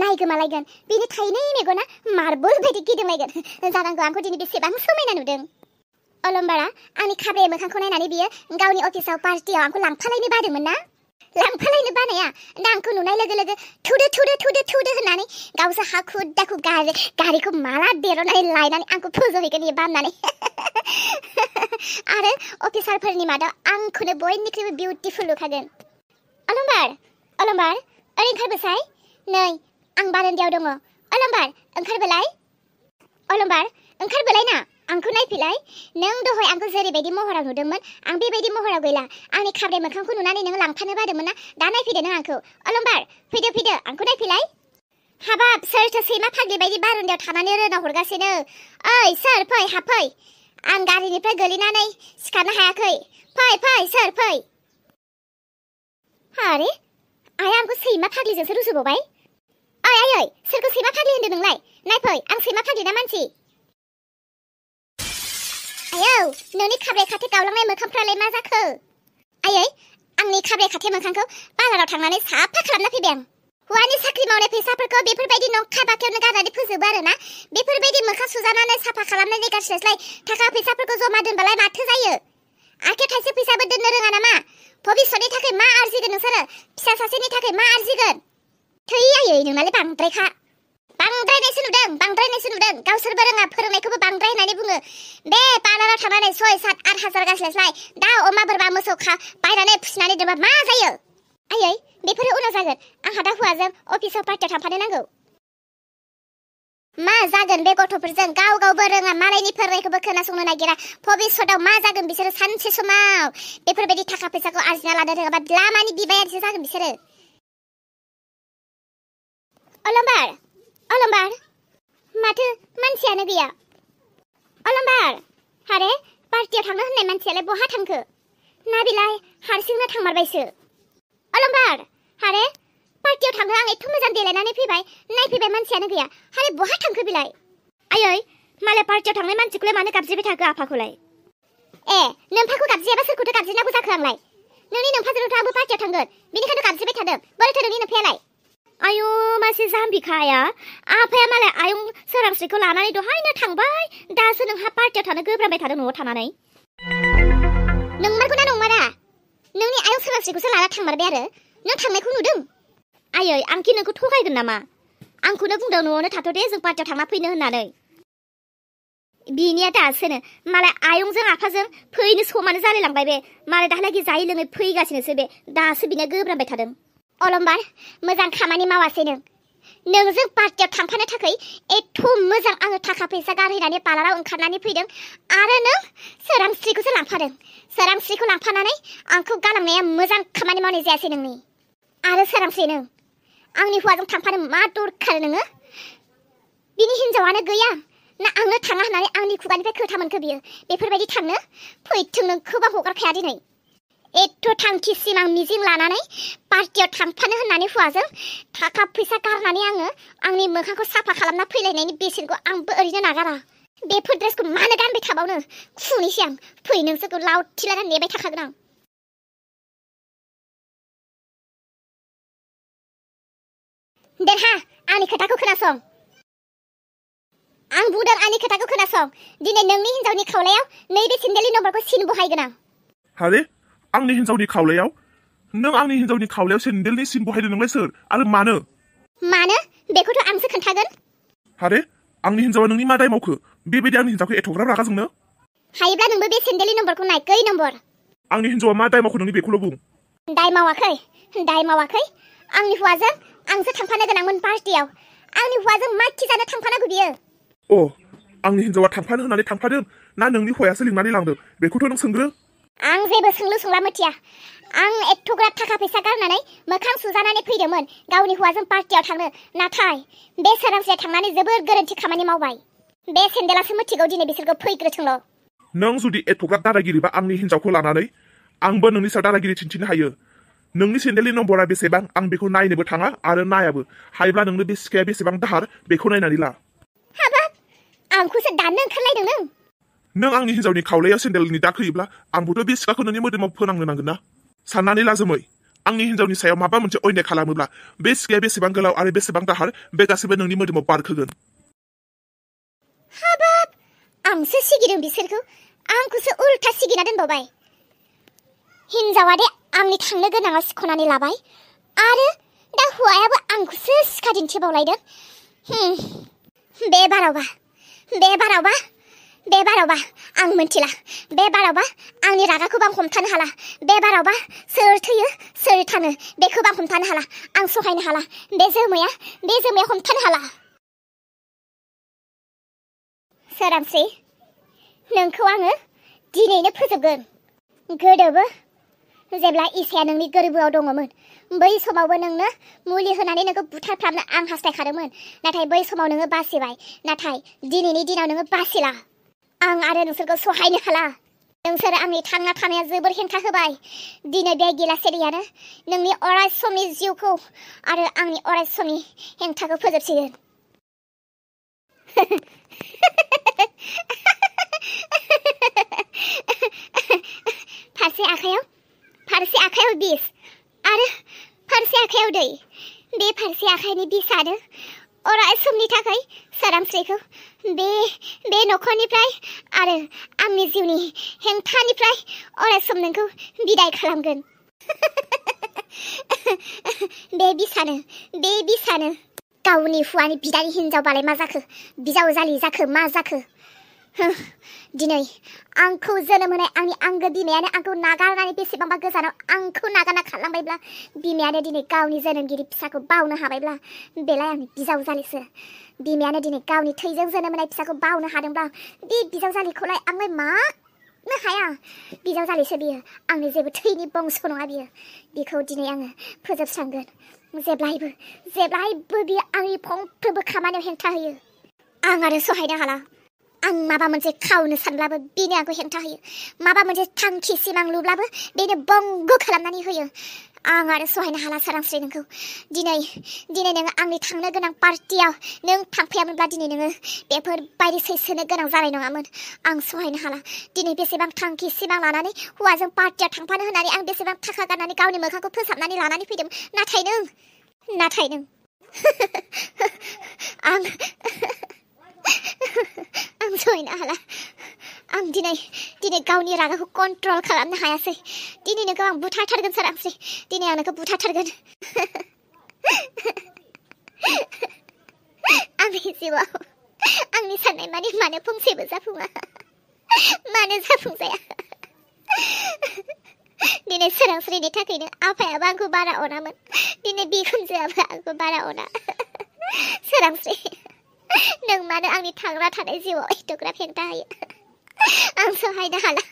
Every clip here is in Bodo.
नाय गोमालायगोन बिनि थाइनै मेगना मार्बल बायदि गिदिंलायगोन जानांगौ आंखौ दिनै बेसेबां समायना नुदों अलम्बारा आंनि खाब्रे मोखांखौ नायनानै बियो गावनि अफिसाव पार्टियाव आंखौ लांफालायनो बादोंमोन ना लांफालायनो बानाया दा आंखौ नुनाय लोगो लोगो थुदो होननानै गावसो हाखु दाखु गारिखौ माला देरनानै लायनानै आंखौ फोजोहैगोन बियो बामनानै आरो अफिसारफोरनि मादाव आंखौनो बयनिख्रुइबो बिउटिफुल नुखागोन अलम्बार ओरै ओंखारबोसाय नै आं बारान्दायाव दङ अलम्बार ओंखारबोलाय ना आंखौ नायफैलाय नों दहाय आंखौ जेरैबायदि महराव नुदोंमोन आं बेबायदि महराव गैला आंनि खाब्रे मोखांखौ नुनानै नों लांफानो बादोंमोन ना दा नायफैदो नों आंखौ अलम्बार फैदो आंखौ नायफैलाय हाबाब सोरथो सैमा फाग्लि बायदि बारान्दायाव थानानै रोना हरगासिनो ओइ सोर फै हाबफै आं गारिनिफ्राय गोलैनानै सिखारनो हायाखै फै सोर फै आरे आया आंखौ सैमा फाग्लिजोंसो रुजुबावबाय ओइ सोरखौ सैमा फाग्लि होनदों नोंलाय नायफै आं सैमा फाग्लि ना मानसि आयौ नोंनि खाब्रे खाथे गावलांनाय मोखांफ्रालाय मा जाखो आयै आंनि खाब्रे खाथे मोखांखौ बाजाराव थांनानै साफा खालामना फैबाय आं हौवानि साख्रि मावनाय फैसाफोरखौ बेफोरबायदि नंखा बाखायावनो गारनानै फोजोबो आरोना बेफोरबायदि मोखां सुजानानै साफा खालामनायनि गारस्लायस्लाय थाखा फैसाफोरखौ जमा दोनबालाय माथो जायो आखायाव थाइसे फैसाबो दोननो रोङा नामा भबिष्यतनि थाखाय मा आरजिगोन नोंसोरो फिसा सासेनि थाखाय मा आरजिगोन थै आयै नोंनालाय बांद्रायनायसो नुदों गावसोरबो रोङा फोरोंनायखौबो बांद्राय होननानै बुङो बे पार्लाराव थांनानै 6-7-8 हाजार गारस्लायस्लाय दाउ अमा बोरमा मोसौ बायनानै फिसिनानै दोनबा मा जायो आयै बेफोरो उनाव जागोन आंहा दा हौवाजों अफिसाव पार्टियाव थांफानो नांगौ मा जागोन बे गथ'फोरजों गावबो रोङा मालायनि फोरोंनायखौबो खोनासंनो नागिरा भबिष्यतआव मा जागोन बिसोरो सानसे समाव बेफोरबायदि थाखा फैसाखौ आरजिना लानो रोङाबा लामानि बिबायारिसो जागोन बिसोरो अलम्बार माथो मानसियानो गैया अलम्बार हारे पार्टियाव थांनो होननाय मानसियालाय बहा थांखो ना बिलाय हारसिंनो थांमारबायसो अलम्बार हारे पार्टियाव थांनो आं एथ' मोजां देलायनानै फैबाय नायफैबाय मानसियानो गैया हारे बहा थांखो बिलाय आयै मालाय पार्टियाव थांनाय मानसिखौलाय मानो गाबज्रिबाय थाखो आफाखौलाय ए नोमफाखौ गाबज्रियाबा सोरखौथो गाबज्रिनांगौ जाखो आंलाय नोंनि नोमफाजोंथ' आंबो पार्टियाव थांगोन बेनिखायनो गाबज्रिबाय थादों बोरैथो नोंनि नोमफायालाय आयु मासे जाम्बिखाया आफाया मालाय आयं सोरांस्रिखौ लानानै दहायनो थांबाय दासो नोंहा पार्टियाव थानो गोब्राबबाय थादों न'आव थानानै नंमारगौना नंमारा नोंनि आयं सोरांस्रिखौसो लाना थांमारबाय आरो नों थांनायखौ नुदों आयै आंखि नोंखौ थगायगोन नामा आंखौनो बुंदों न'आवनो थाथ'दे जों पार्टियाव थांना फैनो होननानै बिनिया दासोनो मालाय आयंजों आफाजों फैनो समानो जालायलांबाय बे मालाय दाहालागि जायै लोङै फैगासिनोसो बे दासो बिनिया गोब्राबबाय थादों अलम्बार मोजां खामानि मावासै नोंजों पार्टियाव थांफानो थाखाय एथ' मोजां आङो थाखा फैसा गारहैनानै पार्लाराव ओंखारनानै फैदों आरो नों सोरांस्रिखौसो लांफादों सोरांस्रिखौ लांफानानै आंखौ गालांनाया मोजां खामानि मावनाय जायासै नोंनि आरो सोरांस्रि नों आंनि हौवाजों थांफानो मा दरखार नोङो बिनि हिनजावानो गैया ना आंनो थाङा होननानै आंनि खुगानिफ्राय खोथा मोनखो बियो बेफोरबायदि थांनो फैथों नोंखौबा हगारखाया दिनै एथ' थांखि सिमां मिजिं लानानै पार्टियाव थांफानो होननानै हौवाजों थाखा फैसा गारनानै आङो आंनि मोखांखौ साफा खालामना फैलायनायनि बेसेनखौ आंबो ओरैनो नागारा बेफोर ड्रेसखौ मानो गानबाय थाबावनो फुनैसै आं फै नोंसोरखौ लावथि लानानै नेबाय थाखागोन आं देरहा आंनि खोथाखौ खोनासं आं बुंदों आंनि खोथाखौ खोनासं दिनै नोंनि हिनजावनि खावलायाव नैबे सेन्देलनि नम्बरखौ सिन बहायगोन आं हारे आंनि हिनजावनि खावलायाव नों आंनि हिनजावनि खावलायाव सेन्देलनि सिन बहायदों नोंलाय सोर आरो मानो बेखौथ' आंसो खोन्थागोन हारे आंनि हिनजावा नोंनि मा दाय मावखो बेबायदि आंनि हिनजावखौ एथ'ग्राब रागा जोंनो हायोब्ला नोंबो बे सेन्देलनि नम्बरखौ नाय खै नम्बर आंनि हिनजावा मा दाय मावखो नोंनि बेखौल' बुं दाय मावाखै आंनि हौवाजों आंसो थांफानो गोनांमोन पार्टियाव आंनि हौवाजों मा खि जानो थांफानांगौ बियो आंनि हिनजावा थांफानो होननानै थांफादों ना नोंनि हौवायासो लिंनानै लांदों बेखौथ' नों सोंग्रो आं जेबो सोंलु सोंला मिथिया आं एथ'ग्राब थाखा फैसा गारनानै मोखां सुजानानै फैदोंमोन गावनि हौवाजों पार्टियाव थांनो नाथाय बे सोरांस्रिया थांनानै जोबोर गोरोन्थि खामानि मावबाय बे सेन्देलासो मिथिगौ दिनै बिसोरखौ फैग्रोथोंल' नों जुदि एथ'ग्राब दादागिरिबा आंनि हिनजावखौ लानानै आंबो नोंनि सायाव दादागिरि दिन्थिनो हायो नोंनि सेन्देलनि नम्बरा बेसेबां आं बेखौ नायनोबो थाङा आरो नायाबो हायोब्ला नोंनो बे सिखाया बेसेबां दाहार बेखौ नायनानै ला हाबाब आंखौसो दाननो ओंखारलायदों नों आंनि हिनजावनि खावलायाव सेन्देलनि दाग होयोब्ला आंबोथ' बे सिखाखौ नोंनि मोदोमाव फोनांनो नांगोन ना साननानै ला जोमै आंनि हिन्जावनि सायाव माबा मोनसे अयनाय खालामोब्ला बे सिखाया बेसेबां गोलाव आरो बेसेबां दाहार बे गासैबो नोंनि मोदोमाव बारखोगोन। हाबाब आंसो सिगिदों बिसोरखौ आंखौसो उल्था सिगिना दोनबावबाय। हिन्जावा दे आंनि थांनो गोनाङाव सिख'नानै लाबाय आरो दा हौवायाबो आंखौसो सिखा दिन्थिबावलायदों। बे बारावबा आं मोनथिला। बे बारावबा आंनि रागाखौबो आं हमथानो हाला। बे बारावबा सोर थैयो सोर थाङो बेखौबो आं हमथानो हाला। आं सहायनो हाला। बे जोमैया हमथानो हाला। सोरांस्रि नोंखौ आङो दिनैनो फोजोबगोन। गोदोबो जेब्ला इसाया नोंनि गोरबोआव दङमोन बै समावबो नोंनो मुलि होनानै नोंखौ बुथारफ्रामनो आं हास्थायखादोंमोन। नाथाय बै समाव नोङो बासिबाय। नाथाय दिनैनि दिनाव नोङो बासिला। आं आरो नोंसोरखौ सहायनो हाला। नोंसोर आंनि थांना थानाया जोबोर हेंथा होबाय। दिनै बे गिलासे दैयानो नोंनि अराय समनि जिउखौ आरो आंनि अराय समनि हेंथाखौ फोजोबसिगोन। फारसे आखायाव बिस आरो फारसे आखायाव दै। बे फारसे आखाइनि बिसआनो अराय समनि थाखाय सोरांस्रिखौ बे नखरनिफ्राय आरो आंनि जिउनि हेंथानिफ्राय अराय सम नोंखौ बिदाय खालामगोन। बे बिसानो गावनि हौवानि बिदानि हिन्जावबालाय मा जाखो? बिजावजालि जाखो मा जाखो? दिनै आंखौ जोनोम होनाय आंनि आंगो बिमायानो आंखौ नागारनानै बेसेबांबा गोजानाव आंखौ नागारना खारलांबायब्ला बिमायानो दिनै गावनि जोनोमगिरि फिसाखौ बावनो हाबायब्ला बेलाय आंनि बिजावजालिसो। बिमायानो दिनै गावनि थैजों जोनोम होनाय फिसाखौ बावनो हादोंब्ला बे बिजावजालिखौलाय आंलाय मानो हाया? बिजावजालिसो बियो। आंनि जेबो थैनि बंस' नङा बियो। बिखौ दिनै आङो फोजोबस्रांगोन। जेब्लायबो बियो आंनि फंफ्रोमबो खामानियाव हेंथा होयो। आं आरो सहायनो हाला। आं माबा मोनसे खावनो सानब्लाबो बेनो आंखौ हेंथा होयो। माबा मोनसे थांखि सिमां लुब्लाबो बेनो बंग खालामनानै होयो। आं आरो सहायनो हाला सोरांस्रि नोंखौ। दिनै नोङो आंनि थांनो गोनां पार्टियाव नों थांफायामोनब्ला दिनै नोङो बेफोरबायदि सैसोनो गोनां जानाय नङामोन। आं सहायनो हाला। दिनै बेसेबां थांखि सिमां लानानै हौवाजों पार्टियाव थांफानो होननानै आं बेसेबां थाखा गारनानै गावनि मोखांखौ फोसाबनानै लानानै फैदों। नाथाय नों आं सहायनो हाला। आं दिनै गावनि रागाखौ कन्ट्रल खालामनो हायासै। दिनै नोंखौ आं बुथारथारगोन सोरांस्रि। दिनै आं नोंखौ बुथारथारगोन। आंनि जिउआव आंनि साननाय मानो फंसेबो जाफुङा? मानो जाफुंजाया? दिनै सोरांस्रिनि थाखायनो आफायाबो आंखौ बारा अनामोन। दिनै बिखुनजोआबो आंखौ बारा अना। सोरांस्रि नों मानो आंनि थांना थानाय जिउआव एथ'ग्राब हेंथा होयो? आं सहायनो हाला।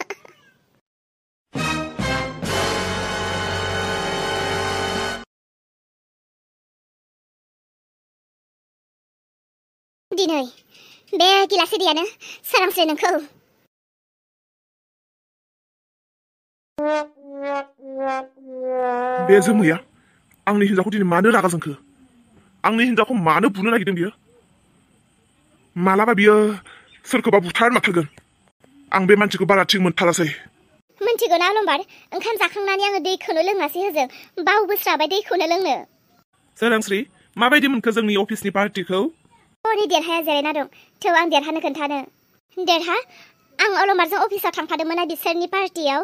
दिनै बे गिलासे दैयानो सोरांस्रि नोंखौ बे जोमैया आंनि हिन्जावखौ दिनै मानो रागा जोंखो? आंनि हिन्जावखौ मानो बुनो नागिरदों बियो? मालाबा बियो सोरखौबा बुथारमारथारगोन। आं बे मानसिखौ बारा थिग मोनथारासै। मिन्थिगौ ना अलंबार, ओंखाम जाखांनानै आङो दैखौनो लोङासै होजों। बावबोस्राबाय दैखौनो लोंनो। सोरांस्रि माबायदि मोनखो जोंनि अफिसनि पार्टिखौ? हरनि देरहाया जिरायना दं। थेव आं देरहानो खोन्थानो। देरहा आं अलंबारजों अफिसाव थांफादोंमोन ना बिसोरनि पार्टियाव।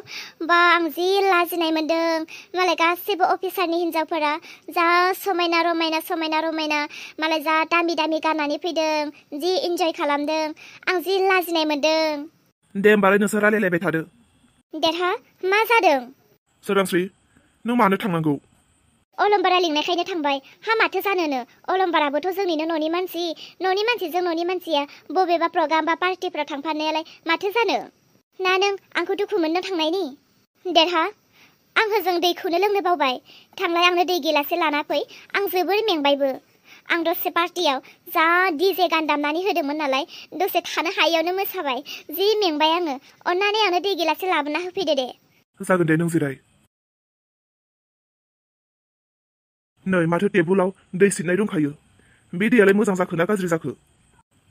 बा आं जि लाजिनाय मोन्दों। मालाय गासैबो अफिसारनि हिन्जावफोरा जा समायना रमायना मालाय जा दामि गाननानै फैदों। जि इन्जय खालामदों। आं जि लाजिनाय मोन्दों। दे होमबालाय नोंसोर रायलायलायबाय थादो। देरहा मा जादों? सोरांस्रि नों मानो थांनांगौ? अलंबारा लिंनायखायनो थांबाय। हा माथो जानोनो? अलंबाराबोथ' जोंनिनो न'नि मानसिजों न'नि मानसिया बबेबा प्रग्राम बा पार्टिफ्राव थांफानायालाय माथो जानो? ना नों आंखौ दुखु मोननो थांनायनि? देरहा आं होजों दैखौनो लोंनो बावबाय। थांलाय आंनो दै गिलासे लाना फै। आं जोबोर मेंबायबो। आं दसे पार्टियाव जा डिजे गान दामनानै होदोंमोन नालाय दसे थानो हायैयावनो मोसाबाय। जि मेंबाय आङो। अन्नानै आंनो दै गिलासे लाबोना होफैदो दे। जागोन दे, नों जिराय। नै माथो टेबुलाव दै सिदनाय दंखायो। बे दैयालाय मोजां जाखो ना गाज्रि जाखो?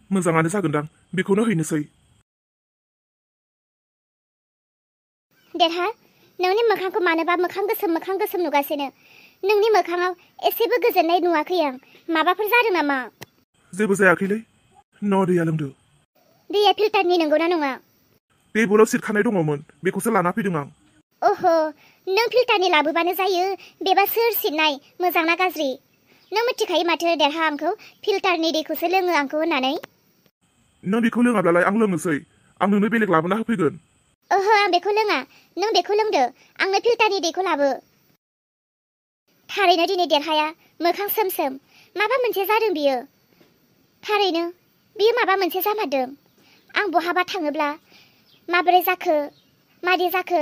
मोजाङानो जागोनदां, बेखौनो हैनोसै। देरहा नोंनि मोखांखौ मानोबा मोखां गोसोम नुगासिनो नोंनि मोखाङाव एसेबो गोजोननाय नुवाखै आं माबाफोर जादों नामा जेबो जायाखैलै न' दैया लोंदो दैया फिल्टारनि नंगौना नङा टेबोलाव सिरखानाय दङमोन बेखौसो लाना फैदों आं ओहो नों फिल्टारनि लाबोबानो जायो बेबा सोर सिरनाय मोजां ना गाज्रि नों मिथिखायो माथो देरहा आंखौ फिल्टारनि दैखौसो लोङो आंखौ होननानै नों बेखौ लोङाब्लालाय आं लोंनोसै आं नोंनो बेलेग लाबोना होफैगोन ओहो आं बेखौ लोङा नों बेखौ लोंदो आंनो फिल्टारनि दैखौ लाबो थारैनो दिनै देरहाया मोखां सोम माबा मोनसे जादों बियो थारैनो बियो माबा मोनसे जामारदों आं बहाबा थाङोब्ला माबोरै जाखो मादि जाखो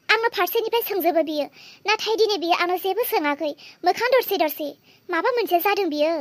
आंनो फारसेनिफ्राय सोंजोबो बियो नाथाय दिनै बियो आंनो जेबो सोङाखै मोखां दरसे माबा मोनसे जादों बियो